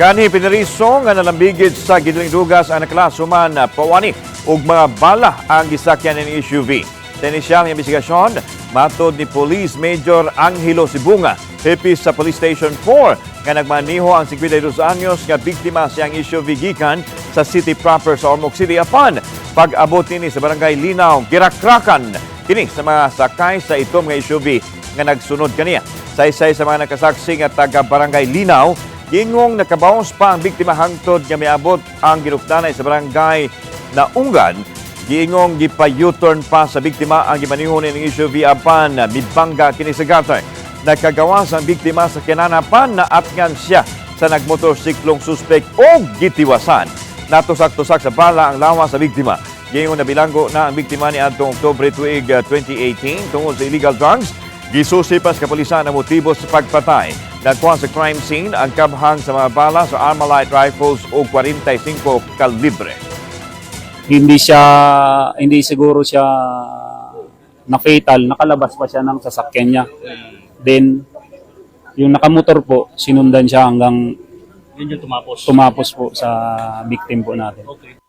Kanhi pinariso nga nalambigit sa gidiling dugas ang nakalasuman pawani og mga bala ang gisakyan ng SUV. Sa inisyal nga investigasyon, matod ni Police Major Angelo Sibunga, hepe sa Police Station 4, nga nagmaniho ang 52 anyos nga biktima siyang SUV gikan sa city proper sa Ormoc City, apan pag-abot nini sa Barangay Linaw, girakrakan kini sa mga sakay sa itom nga SUV nga nagsunod kaniya. Saysay sa mga nakasaksi nga taga Barangay Linaw, gingong nakabawas pa ang biktima hangtod nga miabot ang ginukdanay sa Barangay Naungan. Giingong gipa-U-turn pa sa biktima ang gimaniho ng SUV apan mibangga kini sa gutter. Nakagawas ang biktima sa kinanapan na atngan siya sa nagmotorsiklong suspek o gitiwasan. Natusak-tusak sa bala ang lawas sa biktima. Giingong nabilanggo na ang biktima ni adtong Oktubre tuig 2018 tungod sa illegal drugs. Gisusi pa sa kapulisan ang motibo sa pagpatay. Nakuha sa crime scene ang kabhang sa mga bala sa Armalite rifles o 45 kalibre. Hindi siguro siya na fatal, nakalabas pa siya ng sasakyan niya. Then yung nakamotor po, sinundan siya hanggang Yun yung tumapos. Tumapos po sa victim po natin. Okay.